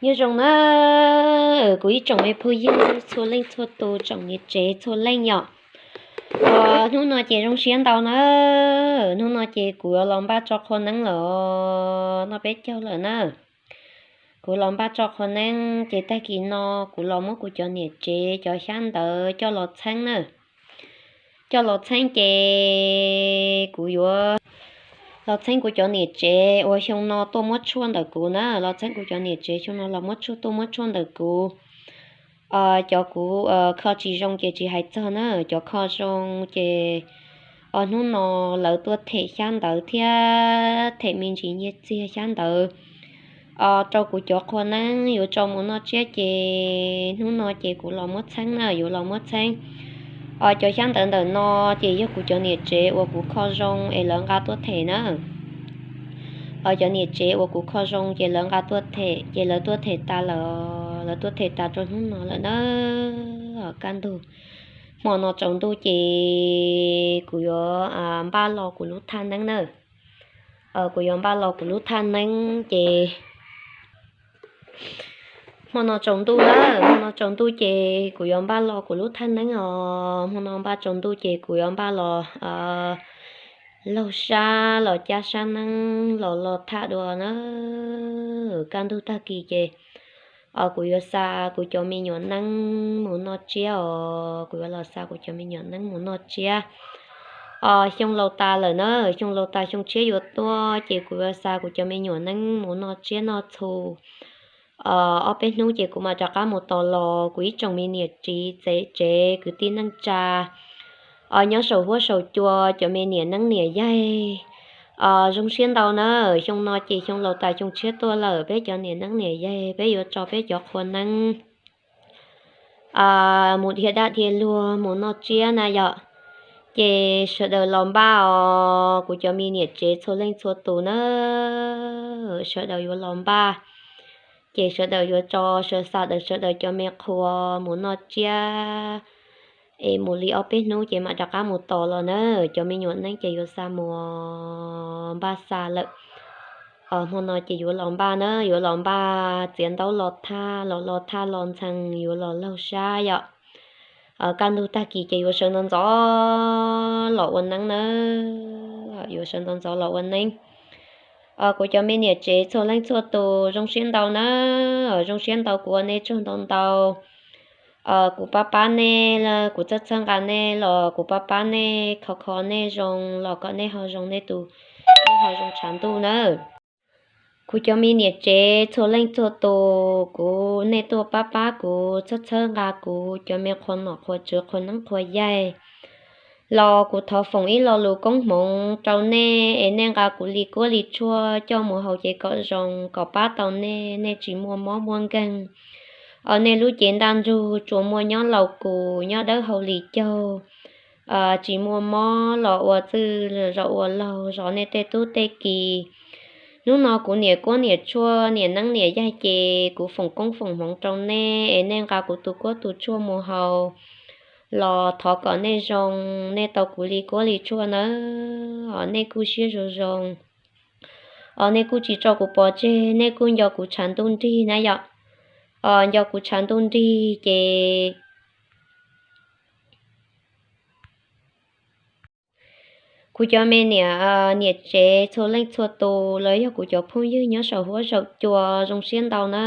Nyob zoo na, kuv ib tsoom me phooj ywg txhua leej txhua tus, tsoom niam tsev txhua leej yom. Hnub no ces zoo siab ntau na, hnub no ces kuv yuav los npaj tso qhua neeb lawm, noj peb caug lawm na. Kuv los npaj tso qhua neeb ces tag kis no kuv los muab kuv cov niam tsev cov xyab ntawv coj los txheeb na. Coj los txheeb ces kuv yuav los txheeb kuv cov niam tsev uas xyoo no tuaj muab tshuaj ntawm kuv na, los txheeb kuv cov niam tsev xyoo no los muab tshuaj, tuaj muab tshuaj ntawm kuv. Cov kuv kho tsis zoo ces tsis hais txog na, cov kho zoo ces hnub no lawv tuaj them xyab ntawv thiab them me ntsis nyiaj txiag xyab ntawv rau kuv cov qhua neeb yuav tso mus noj tsiab ces hnub no ces kuv los muab txheeb na, yuav los muab txheeb. Cov xyab ntawv ntawm no ces yog kuv cov niam tsev uas kuv kho zoo es lawv nqa tuaj them na. Cov niam tsev uas kuv kho zoo ces lawv nqa tuaj them, ces lawv tuaj them tas lawm, lawv tuaj them tas rau hnub no lawm na. Kaj ntug hmo no tsaus ntuj ces kuv yuav npaj los kuv lub thaj neeb na. Kuv yuav npaj los kuv lub thaj neeb ces hmo no tsaus ntuj na, hmo no tsaus ntuj ces kuv yuav npaj los kuv lub thaj neeb os. Hmo no npaj tsaus ntuj ces kuv yuav npaj los laug sab los cab sab neeb los los thaj dua na. Kaj ntug tag kis ces kuv yuav xa kuv cov me nyuam neeb mus noj tsiab os, kuv yuav los xa kuv cov me nyuam neeb mus noj tsiab. Xyoo laus tas lawm na, xyoo laus tas xyoo tshiab yuav tuaj ces kuv yuav xa kuv cov me nyuam neeb mus noj tsiab noj txhu. Ob peb hnub ces kuv mam rov qab mus tos los kuv ib tsoom me niam tsev, tsev kwv tij neej tsa nyob saum huab saum cua, cov me niam neeb niam yaig. Zoo siab ntau na, xyoo no ces xyoo laus tas xyoo tshiab tuaj lawm, peb cov niam neeb niam yaig peb yuav tso peb cov qhua neeb mus dhia dab dhia luag mus noj tsiab na yom. Ces sawv daws los npaj os, kuv cov me niam tsev txhua leej txhua tus na, sawv daws yuav los npaj. Ces sawv daws yuav tso sawv, xa daws sawv daws cov me qhua mus noj tsiab es mus li ob peb hnub ces mam rov qab mus tos los na. Cov me nyuam neeb ces yuav xa mus npaj xa lawm. Hmo no ces yuav los npaj na, yuav los npaj txiav ntaub los thaj, los los thaj los ntxhee, yuav los laug sab yom. Kaj ntug tag kis ces yuav sawv ntxov ntxov los ua neeb na, yuav sawv ntxov ntxov los ua neeb. Kuv cov me niam tsev txhua leej txhua tus zoo siab ntau na, zoo siab ntau kuv ua nej tsaug ntau ntau. Kuv pab pab nej, kuv txhawb txhawb nqa nej los kuv pab pab nej, kho kho nej zoo los kom nej ho zoo, nej tus, nej ho zoo tshav ntuj na. Kuv cov me niam tsev txhua leej txhua tus, kuv, nej tuaj pab pab kuv, txhawb txhawb nqa kuv cov me qhua nom qhua tswv, qhua neeb qhua yaig los kuv thov foom ib lo lus koob hmoov rau nej es nej nqa kuv li kuab li tshuaj coj mus haus ces kom zoo, kom pab tau nej, nej tsis muaj mob muaj nkeeg. Nej lub cev ntaj ntsug tsuas muaj nyob laus kus, nyob dawb hau li caug, tsis muaj mob los ua txwj zaum ua laug zov nej tej tub tej ki. Hnub no kuv niam kuab niam tshuaj, niam neeb niam yaig ces kuv foom koob foom hmoov rau nej es nej nqa kuv tus kuab tus tshuaj mus haus los thov kom nej zoo, nej tau kuv li kuab li tshuaj nawb. Nej kuj siab zoo zoo, nej kuj tsis tso kuv pov tseg, nej kuj nco kuv tshav ntuj nrig na yom. Nco kuv tshav ntuj nrig ces kuv cov me niam, niam tsev txhua leej txhua tus los yog kuv cov phooj ywg nyob saum huab saum cua zoo siab ntau na.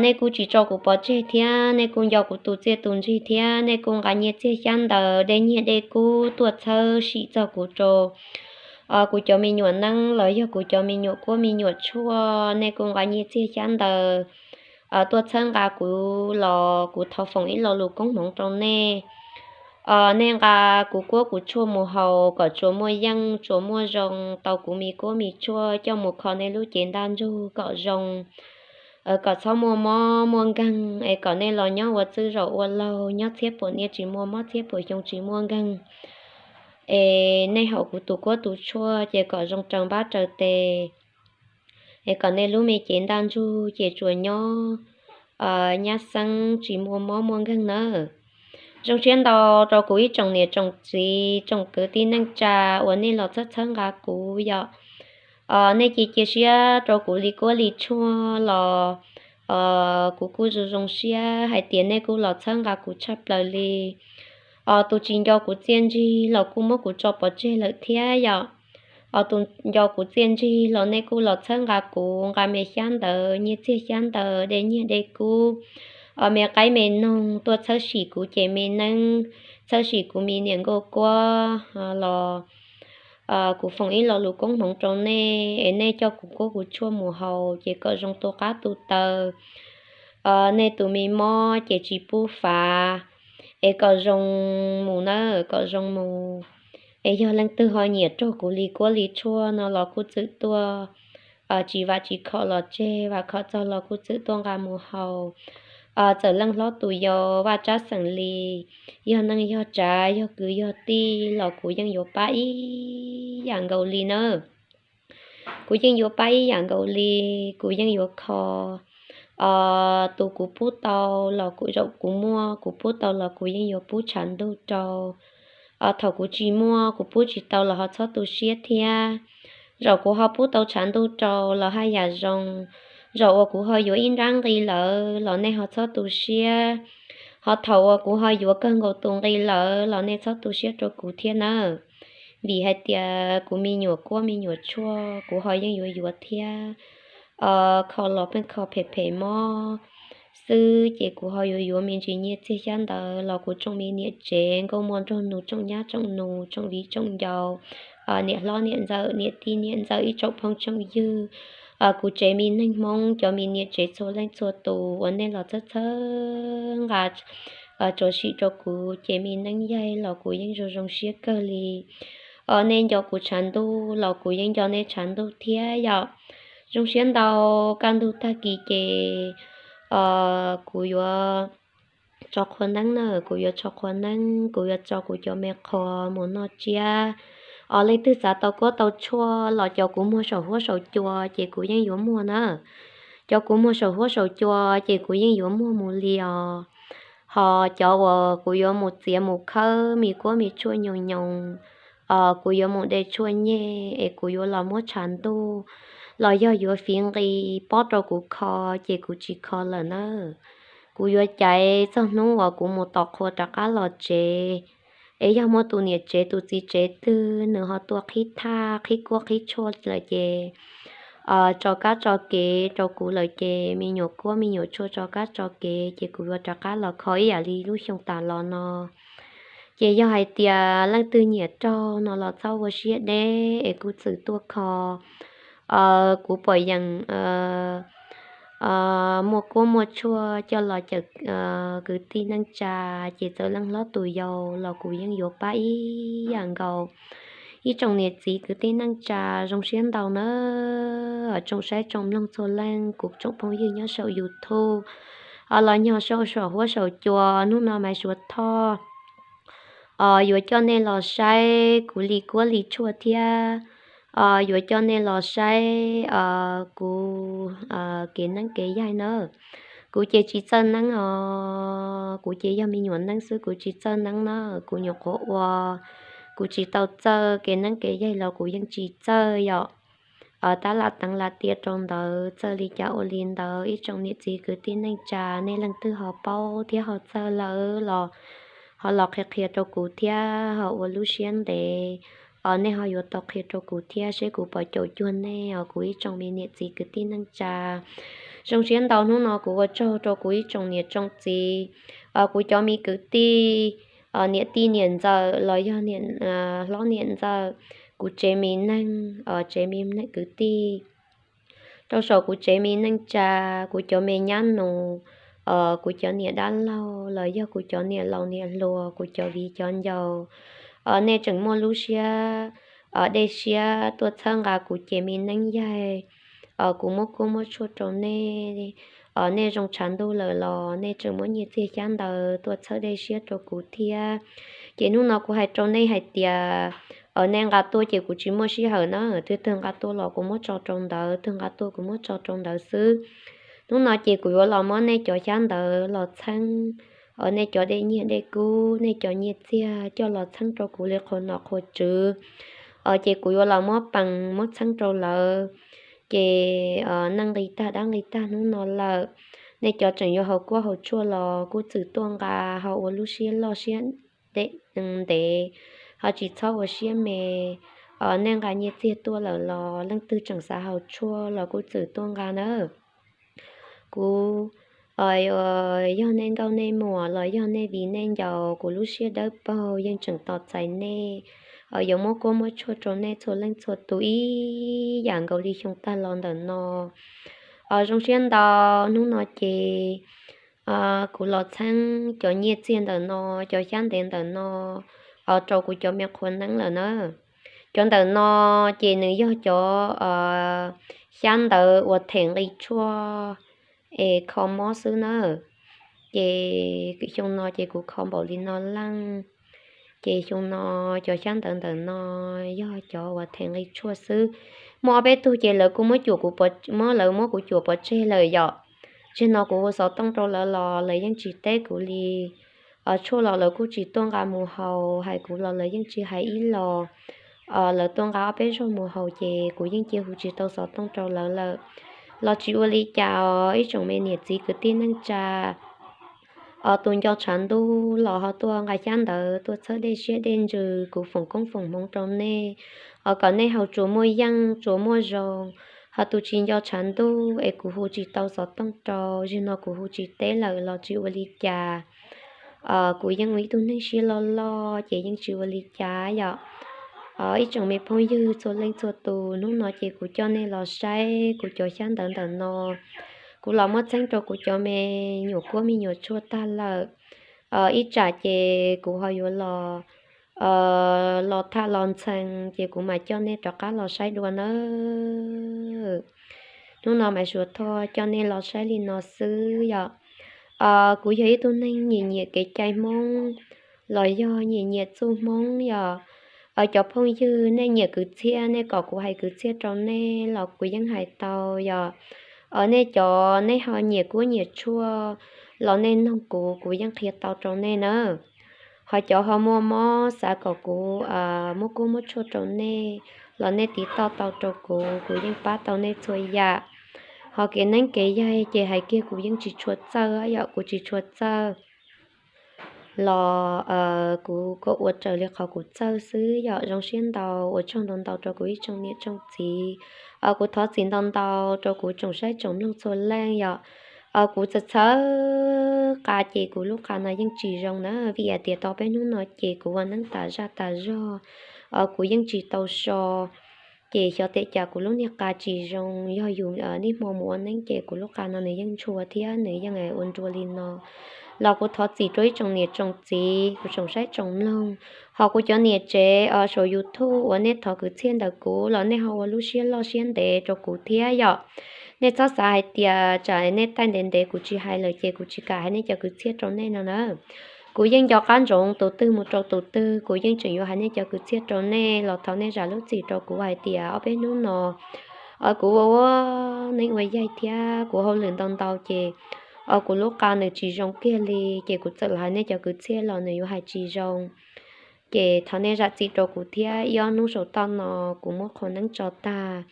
Nej kuj tsis tso kuv pov tseg thiab, nej kuj nco kuv tus txiaj tus ntsig thiab, nej kuj nqa nyiaj txiag xyab ntawv dej nyiaj dej kub tuaj txhawb sim txog kuv rau kuv cov me nyuam neeb los yog kuv cov me nyuam kuab me nyuam tshuaj, nej kuj nqa nyiaj txiag xyab ntawv tuaj txhawb nqa kuv los kuv thov foom ib lo lus koob hmoov rau nej. Nej nqa kuv kuab kuv tshuaj mus haus kom tsuas muaj yeej tsuas muaj zoo, tau kuv me kuab me tshuaj coj mus kho nej lub cev ntaj ntsug kom zoo, kom txhob muaj mob muaj nkeeg, es kom nej los nyob ua txwj zaum ua laug, nyob txhiab puam niaj tsis muaj mob, txhiab puam xyoo tsis muaj nkeeg. Es nej haus kuv tus kuab tus tshuaj ces kom zoo raws npab raws tes, es kom nej lub me cev ntaj ntsug ces tsuas nyob nyab xeeb tsis muaj mob muaj nkeeg nawb. Zoo siab ntau rau kuv ib tsoom niam tsoom txiv tsoom kwv tij neej tsa uas nej los txhawb txhawb nqa kuv yom. Nej cia cia siab rau kuv li kuab li tshuaj los kuv kuj zoo zoo siab hais tias nej kuj los txhawb nqa kuv tshaj plaws li. Tus tsis nco kuv txiaj ntsig los kuj muab kuv tso pov tseg lawm thiab yom. Tus nco kuv txiaj ntsig los nej kuj los txhawb nqa kuv, nqa me xyab ntawv, nyiaj txiag xyab ntawv, dej nyiaj dej kub, me qaib me noog tuaj txhawb sim kuv ces me neeb, txhawb sim kuv me niam nkauj kuab los kuv foom ib lo lus koob hmoov rau nej es nej coj kuv kuab kuv tshuaj mus haus ces kom zoo tu qab tu taw. Nej tus me mob ces tsis pub fav, es kom zoo mus na, kom zoo mus. Es yog leej twg ho nyiam raug kuv li kuab li tshuaj no los kuj txwm tuaj, tsis vam tsis khom los tseg, vam khom txog los kuj txwm tuaj nqa mus haus. Txawm leej hlob tus yau, vaj tsab xeem li, yog neej yog tsav, yog kwv yog tij los kuv yeej yuav pab ib yam nkaus li na. Kuv yeej yuav pab ib yam nkaus li, kuv yeej yuav kho. Tus kuv pub tau los kuv, zaum kuv muaj kuv pub tau los kuv yeej yuav pub tshav ntuj rau. Thaum kuv tsis muaj kuv pub tsis tau los ho txhob tu siab thiab. Zaum kuv ho pub tau tshav ntuj rau los haj yam zoo. Zaum uas kuv ho yuav ib nrab nqi lawm los nej ho txhob tu siab. Ho thaum uas kuv ho yuav kawg nkaus tus nqi lawm los nej txhob tu siab rau kuv thiab nawb. Vim hais tias kuv me nyuam kuab me nyuam tshuaj kuv ho yeej yuav yuav thiab. Kho los pheej kho phem phem mob xwb ces kuv ho yuav yuav me ntsis nyiaj txiag xyab ntawv los kuv tsoom me niam tsev nkauj muaj nraug nus, tsoom nyab tsoom nus, tsoom viv tsoom ncaus, niam hlob niam ntxawm, niam tij niam ntxawm, ib tsoom phooj tsoom ywg, kuv tsev me neeg Hmoob cov me niam tsev txhua leej txhua tus uas nej los txhawb txhawb nqa tso sim rau kuv ces me neeb yaig los kuv yeej zoo zoo siab kawg li. Nej nco kuv tshav ntuj los kuv yeej nco nej tshav ntuj thiab yom. Zoo siab ntau, kaj ntug tag kis ces kuv yuav tso qhua neeb na, kuv yuav tso qhua neeb, kuv yuav tso kuv cov me qhua mus noj tsiab. Leej twg xav tau kuab tau tshuaj los cov kuv muag saum huab saum cua ces kuv yeej yuav muag na. Cov kuv muag saum huab saum cua ces kuv yeej yuav muag mus li os. Ho cov uas kuv yuav mus txiav mus khawb me kuab me tshuaj nyoos nyoos, kuv yuav mus de tshuaj nyeg es kuv yuav los muab tshav ntuj los yog yuav fiv nqi pob rau kuv kho ces kuv tsis kho lawm na. Kuv yuav caiv txog hnub uas kuv mus tos qhua rov qab los tsev. Es yog muaj tus niam tsev tus txiv tsev twg nws ho tuaj qhib thaj qhib kuab qhib tshuaj lawm ces tso kab tso kev rau kuv lawm ces me nyuam kuab me nyuam tshuaj tso kab tso kev ces kuv yuav rov qab los kho ib yam li lub xyoo tas los no. Ces yog hais tias leej twg nyiam raug no los txhob ua siab deb es kuv txwm tuaj kho. Kuv pom yeem muaj kuab muaj tshuaj coj los cawm kwv tij neej tsa, ces txawm leej hlob tus yau los kuv yeej yuav pab ib yam nkaus. Ib tsoom niam txiv kwv tij neej tsa, zoo siab ntau nawb tsoom saib tsoom mloog txhua leej, kuv tsoom phooj ywg nyob saum YouTube. Los nyob saum saum huab saum cua hnub no Maiv Suav Thoj yuav coj nej los saib kuv li kuab li tshuaj thiab yuav coj nej los saib kuv kev neeb kev yaig na. Kuv ces tsis txawj neeb os, kuv ces yog me nyuam neeb xwb, kuv tsis txawj neeb na. Kuv nyuam qhuav ua, kuv tsis tau txawj kev neeb kev yaig los kuv yeej tsis txawj yom. Tab lam teev lam tiav rau ntawd, txawj li cas ua li ntawd. Ib tsoom niam txiv kwv tij neej tsa, nej leej twg ho paub thiab ho txawj lawm los ho los qhia qhia rau kuv thiab ho ua lub siab ntev, nej ho yuav tau qhia rau kuv thiab seb kuv puas caum cuag nej os kuv ib tsoom me niam txiv kwv tij neej tsa. Zoo siab ntau hnub no kuv ua tsaug rau kuv ib tsoom niam tsoom txiv, kuv cov me kwv tij, niam tij niam ntxawm los yog niam hlob niam ntxawm, kuv tsev me neeg, tsev me neeg kwv tij, rau saum kuv tsev me neej tsa, kuv cov me nyab nus, kuv cov niam dab laug los yog kuv cov niam laus niam hluas, kuv cov viv cov ncaus, nej tseem muaj lub siab dej siab tuaj txhawb nqa kuv ces me neeb yaig, kuv muab kuab muab tshuaj rau nej, nej zoo tshav ntuj lawm los nej tseem muab nyiaj txiag xyab ntawv tuaj txhawb dej siab rau kuv thiab. Ces hnub no kuv hais rau nej hais tias, nej nqa tuaj ces kuv tsis muaj sij hawm na, twg twg nqa tuaj los kuv muab tso rau ntawd, twg nqa tuaj kuv muab tso rau ntawd xwb. Hnub no ces kuv yuav los muab nej cov xyab ntawv los txheeb, nej cov dej nyiaj dej kub, nej cov nyiaj txiag coj los txheeb rau kuv li qhua nom qhua tswv. Ces kuv yuav los muab pees muab txheeb rau lawv. Ces neej nqis tag dab nqis tag hnub no lawm, nej cov tseem yuav haus kuab haus tshuaj los kuj txwm tuaj nqa ho ua lub siab loj siab ntev, ho tsis txhob ua siab me. Nej nqa nyiaj txiag tuaj lawm los leej twg tseem xav haus tshuaj los kuj txwm tuaj nqa nawb. Kuv, yog nej nkauj nej muam los yog nej viv nej ncaus, kuv lub siab dawb paug yeej tseem tos txais nej yuav muab kuab muab tshuaj rau nej txhua leej txhua tus ib yam nkaus li xyoo tag los ntawm no. Zoo siab ntau, hnub no ces kuv los txheeb cov nyiaj txiag ntawm no, cov xyab ntev ntawm no rau kuv cov me qhua neeb lawm na. Cov ntawm no ces nws yog cov xyab ntawv uas them nqi tshuaj es kho mob xwb na. Ces xyoo no ces kuv kho npaum li no leej. Ces xyoo no cov xyab ntawv ntawm no yog cov uas them nqi tshuaj xwb. Muaj ob peb tug ces lawv kuj muab cuam kuv, muab lawv muab kuv cuam pov tseg lawm yom. Tseg no kuv hu xov tooj rau lawv los lawv yeej tsis teb kuv li. Tshuaj los lawv kuj tsis tuaj nqa mus haus, hais kuv los lawv yeej tsis hais ib los. Lawv tuaj nqa ob peb zaug mus haus ces kuv yeej cia hu tsis tau xov tooj rau lawv lawm. Los tsis ua li cas os ib tsoom me niam txiv kwv tij neej tsa. Tus nco tshav ntuj los ho tuaj nqa xyab ntawv tuaj txhawb dej siab dej ntsws, kuv foom koob foom hmoov rau nej, kom nej haus tsuas muaj yeej tsuas muaj zoo. Ho tus tsis nco tshav ntuj es kuv hu tsis tau xov tooj rau, zaum no kuv hu tsis teb lawm los tsis ua li cas. Kuv yeej ua ib tug neeg siab loj loj ces yeej tsis ua li cas yom. Ib tsoom me phooj ywg txhua leej txhua tus, hnub no ces kuv coj nej los saib kuv cov xyab ntawv ntawm no. Kuv los muab txheeb rau kuv cov me nyuam kuab me nyuam tshuaj tag lawm. Ib tsam ces kuv ho yuav los, los tham los ntxhee ces kuv mam coj nej rov qab los saib dua nawb. Hnub no Maiv Suav Thoj coj nej los saib li no xwb yom. Kuv yog ib tug neeg nyiam nyiam kev cai Hmoob los yog nyiam nyiam txuj Hmoob yom. Cov phooj ywg nej nyiam kwv txhiaj nej kom kuv hais kwv txhiaj rau nej los kuv yeej hais tau yom. Nej cov nej ho nyiam kuab nyiam tshuaj los nej noog kuv, kuv yeej qhia tau rau nej na. Ho cov ho muaj mob xav kom kuv muab kuab muab tshuaj rau nej los nej tiv toj tau rau kuv, kuv yeej pab tau nej txhua yam. Ho kev neeb kev yaig ces hais kiag kuv yeej tsis tshua txawj yom, kuv tsis tshua txawj los kuv kuj ua raws li qhov kuv txawj xwb yom. Zoo siab ntau, ua tsaug ntau ntau rau kuv ib tsoom niam tsoom txiv. Kuv thov txim ntau ntau rau kuv tsoom saib tsoom mloog txhua leej yom. Kuv txawm txhawb qa ces kuv lub qa no yeej tsis zoo na, vim hais tias tau peb hnub no ces kuv ua neeb tas zaj tas zog, kuv yeej tsis tau so. Ces xyov tej cas kuv lub niag qa tsis zoo, yog yus niaj hmo mus ua neeb ces kuv lub qa no nws yeej ntshua thiab nws yeej ua nrua li no. Los kuv thov txim rau ib tsoom niam tsoom txiv, kuv tsoom saib tsoom mloog, ho kuv cov niam tsev saum YouTube uas nej thov kwv txhiaj ntawm kuv los nej ho ua lub siab loj siab ntev rau kuv thiab yom. Nej txhob xav hais tias tsam nej taij ntev ntev kuv tsis hais lawm ces kuv tsis kam hais nej cov kwv txhiaj rau nej no na. Kuv yeej nco qab ntsoov tus twg mus rau tus twg, kuv yeej tseem yuav hais nej cov kwv txhiaj rau nej los thov nej zam lub txim rau kuv hais tias ob peb hnub no kuv ua ua neeb ua yaig thiab kuv hauj lwm ntau ntau ces kuv lub qa nws tsis zoo kiag li, ces kuv txawm los hais nej cov kwv txhiaj los nws yuav hais tsis zoo. Ces thov nej zam txim rau kuv thiab, ib ob hnub saum toj no kuv muab qhua neeb tso tag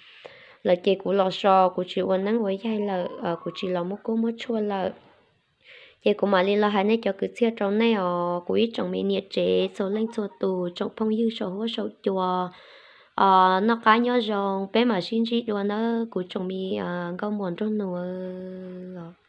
lawm ces kuv los so, kuv tsis ua neeb ua yaig lawm, kuv tsis los muab kuab muab tshuaj lawm. Ces kuv mam li los hais nej cov kwv txhiaj rau nej os, kuv ib tsoom me niam tsev txhua leej txhua tus, tsoom phooj ywg saum huab saum cua. Noj qab nyob zoo, peb mam sib ntsib dua nawb kuv tsoom me nkauj muam nraug nus.